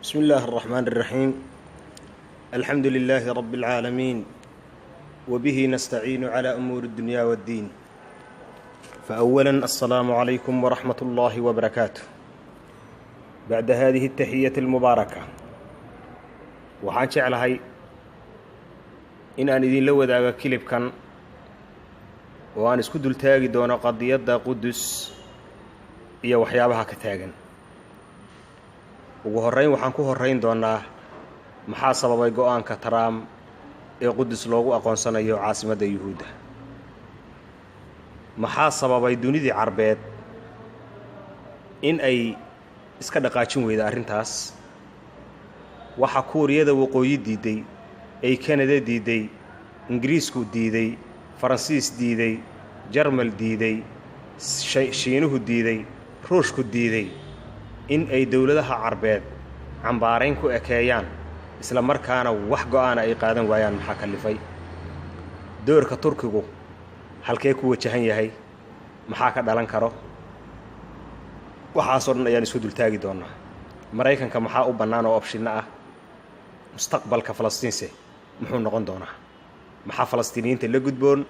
بسم الله الرحمن الرحيم، الحمد لله رب العالمين، وبه نستعين على أمور الدنيا والدين. فأولا، السلام عليكم ورحمة الله وبركاته. بعد هذه التحية المباركة، waxaan jeclahay in aan idinla wadaago clip-kan oo aan isku dultaagi doono qadiyadda Qudus iyo waxyaabaha ka taagan. Ugu horrayn, waxaan ku horrayn doonnaa maxaa sababay go'aanka Trump ee Qudus loogu aqoonsanayo caasimadda Yuhuudda? Maxaa sababay dunidii Carbeed in ay iska dhaqaajin weyda arrintaas? Waxa Kuuriyada Waqooyi diidday, ay Kanada diidday, Ingiriisku diiday, Faransiis diiday, Jarmal diiday, Shiinuhu diiday, Ruushku diiday, in ay dowladaha Carbeed cambaarayn ku ekeeyaan, isla markaana wax go'aana ay qaadan waayaan, maxaa kallifay? Doorka Turkigu halkee ku wajahan yahay? Maxaa ka dhalan karo? Waxaasoo dhan ayaan isku dultaagi doonnaa. Maraykanka maxaa u bannaan oo option-no ah? Mustaqbalka Falastiinse muxuu noqon doonaa? Maxaa Falastiiniyiinta la gudboon?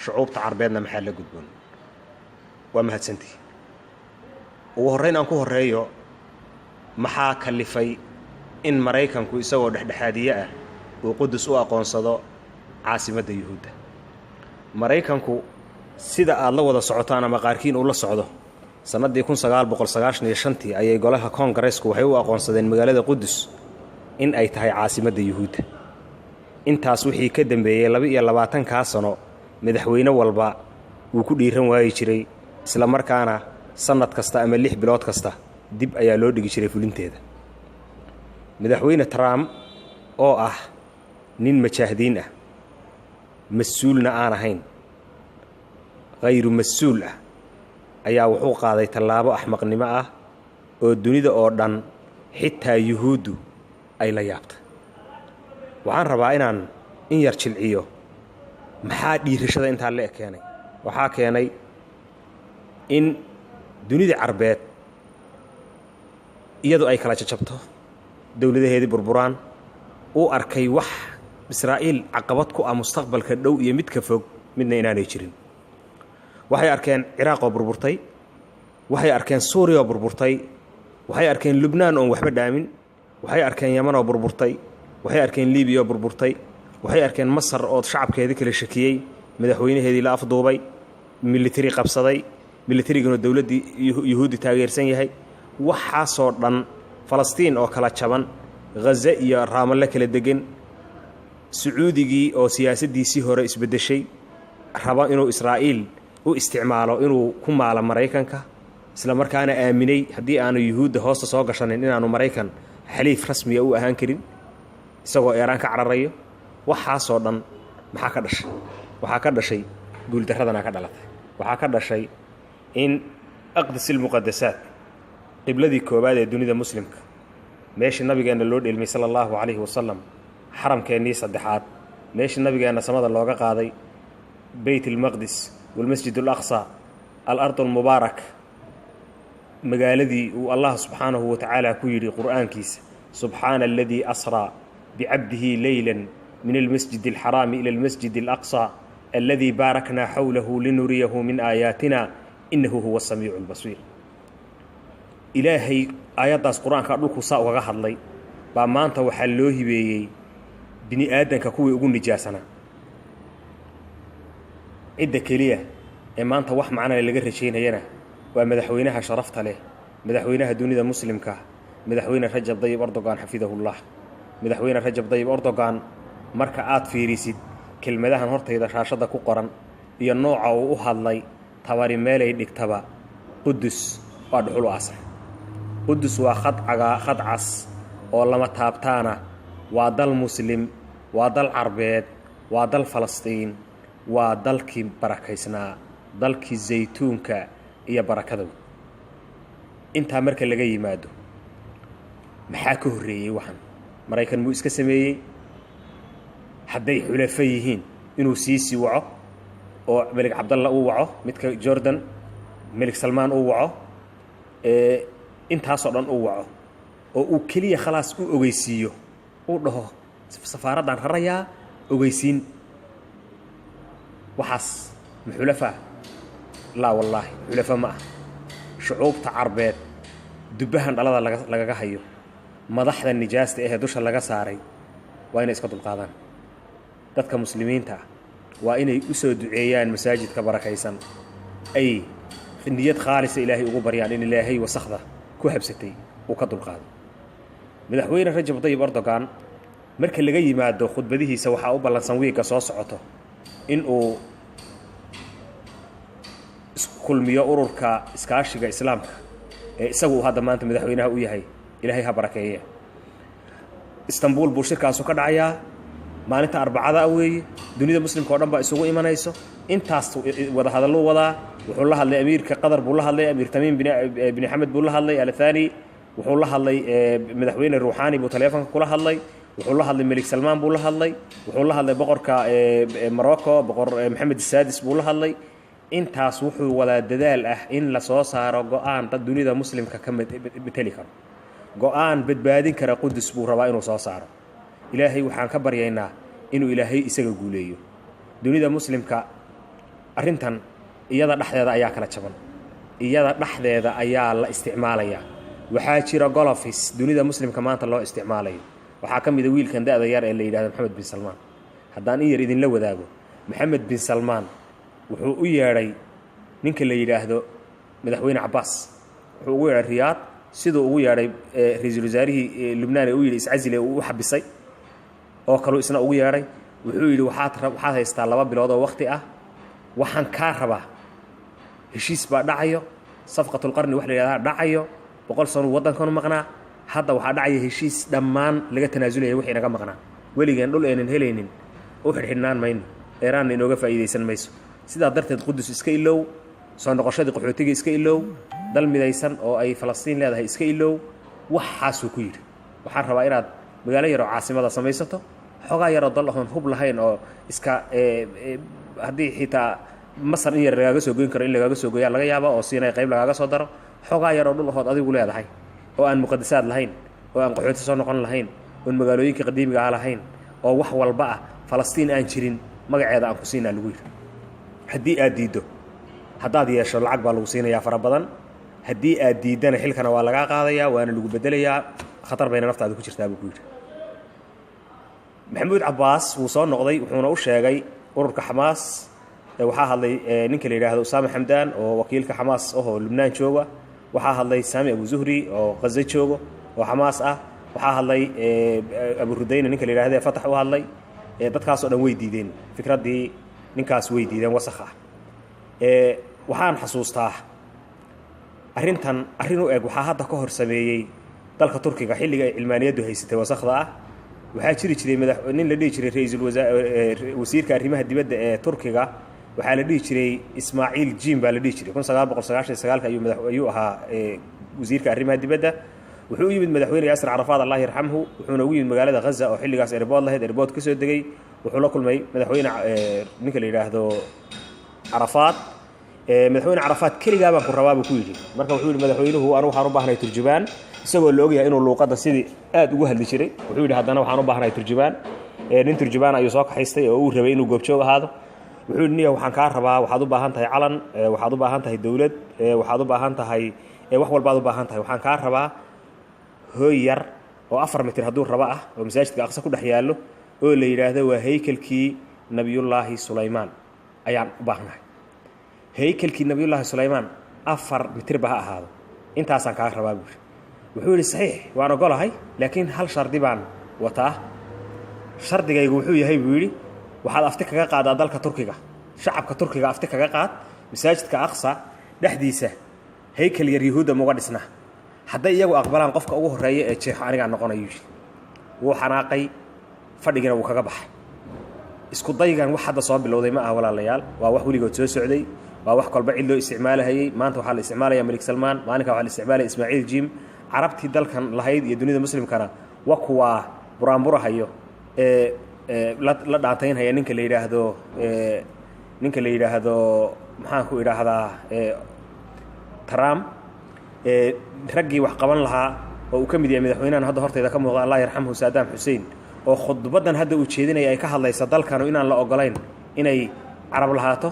Shucuubta Carbeedna maxaa la gudboon? Waa mahadsantii. Ugu horrayn, aan ku horreeyo maxaa kallifay in Maraykanku, isagoo dhexdhexaadiye ah, uu Qudus u aqoonsado caasimadda Yuhuudda? Maraykanku, sida aad la wada socotaan ama qaarkiin uu la socdo, sannaddii 1995-tii ayay golaha Koongareesku waxay u aqoonsadeen magaalada Qudus in ay tahay caasimadda Yuhuudda. Intaas wixii ka dambeeyey, 22-kaa sano, madaxweyne walba wuu ku dhiiran waayi jiray, isla markaana sannad kasta ama 6 bilood kasta dib ayaa loo dhigi jiray fulinteeda. Madaxweyne Trump, oo ah nin majaahdiin ah, mas-uulna aan ahayn, khayru mas-uul ah, ayaa wuxuu qaaday tallaabo axmaqnimo ah oo dunida oo dhan, xitaa Yuhuuddu, ay la yaabta. Waxaan rabaa inaan in yar jilciyo maxaa dhiirashada intaa la keenay. Waxaa keenay in dunida Carbeed iyadu ay kala jajabto, dowladaheedii burburaan, uu arkay wax Israa'iil caqabad ku ah mustaqbalka dhow iyo midka fog midna inaanay jirin. Waxay arkeen Ciraaq oo burburtay, waxay arkeen Suuriya oo burburtay, waxay arkeen Lubnaan oon waxba dhaamin, waxay arkeen Yaman oo burburtay, waxay arkeen Libiya oo burburtay, waxay arkeen Masar oo shacabkeedii kala shakiyey, madaxweynaheedii la afduubay, militari qabsaday, militariguna dowladdii Yuhuuddi taageersan yahay. Waxaasoo dhan, Falastiin oo kala jaban, Ghaza iyo Raamalle kala degan, Sacuudigii oo siyaasaddiisii hore isbeddeshay, raba inuu Israa'iil u isticmaalo inuu ku maalo Maraykanka, isla markaana aaminay haddii aanu Yuhuudda hoosta soo gashanin inaanu Maraykan xaliif rasmiya u ahaan karin, isagoo Eeraan ka cararayo. Waxaasoo dhan maxaa ka dhashay? Waxaa ka dhashay guuldarradana ka dhalatay. Waxaa ka dhashay in أقدس المقدسات, qibladii koowaad ee dunida Muslimka, meeshii nabigeenna loo dheelmay sala allahu calayhi wasalam, xaramkeennii saddexaad, meeshii nabigeenna samada looga qaaday, Beyt almaqdis والمسجد الأقصى, الأرض المبارك, magaaladii uu Allah subxaanahu wa tacaala ku yidhi Qur'aankiisa: سبحان الذي أسرى بعبده ليلا من المسجد الحرام إلى المسجد الأقصى الذي باركنا حوله لنريه من آياتنا إنه هو السميع البصير. Ilaahay aayaddaas Qur-aanka dhulku saa ugaga hadlay baa maanta waxaa loo hibeeyey bini aadanka kuwii ugu nijaasanaa. Cidda keliya ee maanta wax macnale laga rajaynayana waa madaxweynaha sharafta leh, madaxweynaha dunida Muslimka, Madaxweyne Rajab Dayib Erdogan, xafidahullah. Madaxweyne Rajab Dayib Erdogan, marka aad fiirisid kelmadahan hortayda shaashadda ku qoran iyo nooca uu u hadlay, tabari meelay dhigtaba, Qudus waa dhuxul aasan. Qudus waa khad cagaa, khad cas oo lama taabtaana. Waa dal Muslim, waa dal Carbeed, waa dal Falastiin, waa dalkii barakaysnaa, dalkii zaytuunka iyo barakada. Intaa marka laga yimaado, maxaa ka horreeyey? Waxan Maraykan muu iska sameeyey? Hadday xulafo yihiin, inuu Siisi waco oo Melig Cabdalla uu waco, midka Jordan, Melig Salmaan uu waco, intaasoo dhan uu waco. Oo uu keliya khalaas u ogeysiiyo, uu dhaho safaaraddaan rarayaa, ogeysiin. Waxaas ma xulafaa? Laa wallaahi, xulafa ma ah. Shucuubta Carbeed dubbahan dhalada lagaga hayo, madaxda nijaasta ahee dusha laga saaray, waa inay iska dulqaadaan. Dadka Muslimiinta ah waa inay u soo duceeyaan masaajidka barakaysan, ay niyad khaalisa Ilaahay ugu baryaan in Ilaahay wasakhda ku habsatay uu ka dulqaado. Madaxweyne Rajab Dayib Erdogan, marka laga yimaado khudbadihiisa, waxaa u ballansan wiigga soo socoto in uu kulmiyo Ururka Iskaashiga Islaamka ee isagu uu hadda maanta madaxweynaha u yahay. Ilaahay ha barakeeye. Istanbul buu shirkaasu ka dhacayaa maalinta Arbacada weeye. Dunida Muslimka o dhan baa isugu imanayso. Intaas wadahadalluu wadaa. Wuxuu la hadlay amiirka Qatar buu la hadlay, Amiir Tamiim bini Xamed buu la hadlay Alathani. Wuxuu la hadlay madaxweyne Ruuxaani buu taleefonka kula hadlay. Wuxuu la hadlay Melik Salmaan buu la hadlay. Wuxuu la hadlay boqorka Morocco, Boqor Maxamed Saadis buu la hadlay. Intaas wuxuu wadaa dadaal ah in la soo saaro go-aan dad dunida Muslimka ka mateli karo, go-aan badbaadin kara Qudus buu rabaa inuu soo saaro. Ilaahay waxaan ka baryaynaa inuu Ilaahay isaga guuleeyo. Dunida Muslimka arrintan iyada dhexdeeda ayaa kala jaban, iyada dhexdeeda ayaa la isticmaalayaa. Waxaa jira golofis dunida Muslimka maanta loo isticmaalayo. Waxaa ka mida wiilkan da-da yar ee la yidhahdo Maxamed bin Salmaan. Haddaan in yar idinla wadaago, Maxamed bin Salmaan wuxuu u yeedhay ninka la yidhaahdo madaxweyne Cabaas. Wuxuu ugu yeedhay Riyaad, siduu ugu yeedhay ra-iisul wasaarihii Lubnaan ee u yidhi iscasile uu u xabisay oo kaluu isna ugu yeedhay. Wuxuu yidhi: Waxaad haystaa 2 bilood oo waqti ah. Waxaan kaa rabaa heshiis baa dhacayo, safqatulqarni wax la yidhahdaa dhacayo. 100 sanuu waddankanu maqnaa. Hadda waxaa dhacaya heshiis dhammaan laga tanaasulaya wixii naga maqnaa. Weligeen dhul aynan helaynin u xidhxidhnaan mayno, Eeraanna inooga faa'iidaysan mayso. Sidaa darteed Qudus iska ilow, soo noqoshadii qaxootiga iska ilow, dal midaysan oo ay Falastiin leedahay iska ilow." Waxaasuu ku yidhi: "Waxaan rabaa inaad magaalo yaroo caasimada samaysato, xoogaa yaroo dal ahoon hub lahayn oo iska haddii xitaa Masar in yar lagaaga soo goyn karo, in lagaaga soo goyaa laga yaaba, oo Siinay qayb lagaaga soo daro, xoogaa yaroo dhul ahood adigu leedahay oo aan muqadasaad lahayn, oo aan qaxooti soo noqon lahayn, oon magaalooyinka qadiimiga ah lahayn, oo wax walba ah, Falastiin aan jirin magaceeda aan ku siinaa," lagu yidhi. "Haddii aad diiddo, haddaad yeesho lacag baa lagu siinayaa fara badan. Haddii aad diiddana xilkana waa lagaa qaadayaa, waana lagu bedelayaa, khatar bayna naftaada ku jirtaa," buu ku yidhi. Maxamuud Cabbaas wuu soo noqday, wuxuuna u sheegay ururka Xamaas. Waxaa hadlay ninka la yidhaahdo Usaama Xamdaan oo wakiilka Xamaas ahoo Lubnaan jooga. Waxaa hadlay Saami Abu Zuhri oo Qazo joogo oo Xamaas ah. Waxaa hadlay Abu Rudayna ninka la yidhahdo ee Fatax u hadlay. Dadkaas oo dhan way diideen fikraddii ninkaas, way diideen wasakh ah. Waxaan xasuustaa arrintan arrin u eg waxaa hadda ka hor sameeyey dalka Turkiga xilliga ay cilmaaniyaddu haysatay wasakhda ah. Waxaa jiri jiray madax nin la dhihi jiray ra-iisul wasa wasiirka arrimaha dibadda ee Turkiga. Waxaa la dhihi jiray Ismaaciil Jim baa la dhihi jiray. 1999-ka ayuu mada ayuu ahaa wasiirka arrimaha dibadda. Wuxuu u yimid madaxweyne Yaasir Carafaad, Allah yarxamhu. Wuxuuna ugu yimid magaalada Ghaza oo xilligaas airport lahayd. Airport ka soo degay, wuxuu la kulmay madaxweyne ninka la yidhaahdo Carafaad. Madaxweyne Carafaad "Keligaa baan ku rabaa," buu ku yidhi. Marka wuxuu yidhi madaxweynuhu: "Anu waxaan u baahnahay turjubaan," isagoo la ogyahay inuu luuqadda sidii aad ugu hadli jiray. Wuxuu yidhi haddana: "Waxaan u baahnahay turjubaan." Nin turjubaan ayuu soo kaxaystay oo uu rabay inuu goobjoog ahaado. Wuxuu yidhi: "Niya, waxaan kaa rabaa, waxaad u baahan tahay calan, waxaad u baahan tahay dowlad, waxaad u baahan tahay wax walbaad u baahan tahay. Waxaan kaa rabaa hooy yar oo 4 mitir hadduu rabo ah oo masaajidka Aqsa ku dhex yaallo oo la yidhaahdo waa haykelkii Nabiyullaahi Sulaymaan ayaan u baahnahay. Haykelkii Nabiyullaahi Sulaymaan 4 mitirba ha ahaado, intaasaan kaa rabaa," buuri. Wuxuu yidhi: "Saxiix, waan ogolahay, laakiin hal shardi baan wataa. Shardigaygu wuxuu yahay," buu yidhi, "waxaad afti kaga qaadaa dalka Turkiga, shacabka Turkiga afti kaga qaad, masaajidka Aqsa dhexdiisa haykel yar Yahuudda muga dhisna. Hadday iyagu aqbalaan, qofka ugu horreeya ee jeexo anigaa noqonayuu." Yidhi. Wuu xanaaqay, fadhigina wuu kaga baxay. Isku daygan wax hadda soo bilowday ma aha, walaalayaal. Waa wax weligood soo socday, waa wax kolba cid loo isticmaalahayey. Maanta waxaa la isticmaalaya Malik Salmaan, maalinkaa waxaa la isticmaalaya Ismaaciil Jim. Carabtii dalkan lahayd iyo dunida Muslimkana wa kuwaa buraanburahayo ee la dhaantaynhaya ninka la yidhaahdo, maxaan ku idhaahdaa, Trump. Raggii wax qaban lahaa Oo uu ka mid yahay madaxweynahan hadda hortayda ka muuqda, Allah yarxamhu, Saadaam Xuseen, oo khudbaddan hadda uu jeedinaya ay ka hadlaysa dalkanu inaan la ogolayn inay Carab lahaato,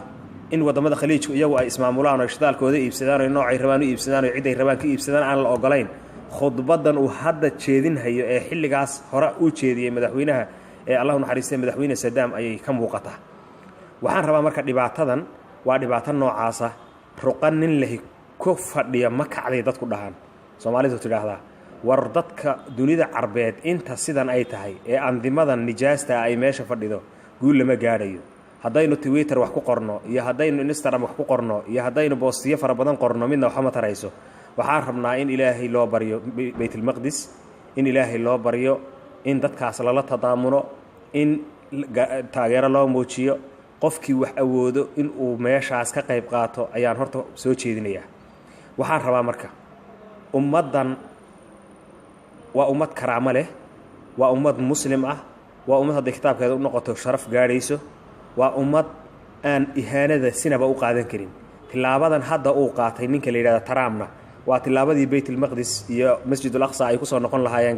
in waddamada Khaliijku iyagu ay ismaamulaan oo shidaalkooda iibsadaan oo noocay rabaan u iibsadaan oo cidday rabaan ka iibsadaan aan la ogolayn. Khudbaddan uu hadda jeedinhayo ee xilligaas hore uu jeediyey madaxweynaha ee Allahu naxariistay madaxweyne Sadaam ayay ka muuqataa. Waxaan rabaa marka, dhibaatadan waa dhibaato noocaasa. Ruqa nin lahi ku fadhiya ma kacday dadku dhahaan, Soomaalidu tidhaahdaa. War dadka dunida Carbeed, inta sidan ay tahay ee andimadan nijaasta ay meesha fadhido, guul lama gaadhayo. Haddaynu Twitter wax ku qorno iyo haddaynu Instagram wax ku qorno iyo haddaynu boostiyo fara badan qorno, midna waxba ma tarayso. Waxaan rabnaa in Ilaahay loo baryo Baytulmaqdis, in Ilaahay loo baryo, in dadkaas lala tadaamuno, in taageero loo muujiyo. Qofkii wax awoodo in uu meeshaas ka qayb qaato ayaan horta soo jeedinayaa. Waxaan rabaa marka, ummaddan waa ummad karaamo leh, waa ummad Muslim ah, waa ummad hadday kitaabkeeda u noqoto sharaf gaadhayso, waa ummad aan ihaanada sinaba u qaadan karin. Tilaabadan hadda uu qaatay ninka la yidhahda Trumpna waa tilaabadii Baytulmaqdis iyo Masjid Ul Aqsa ay kusoo noqon lahaayeen.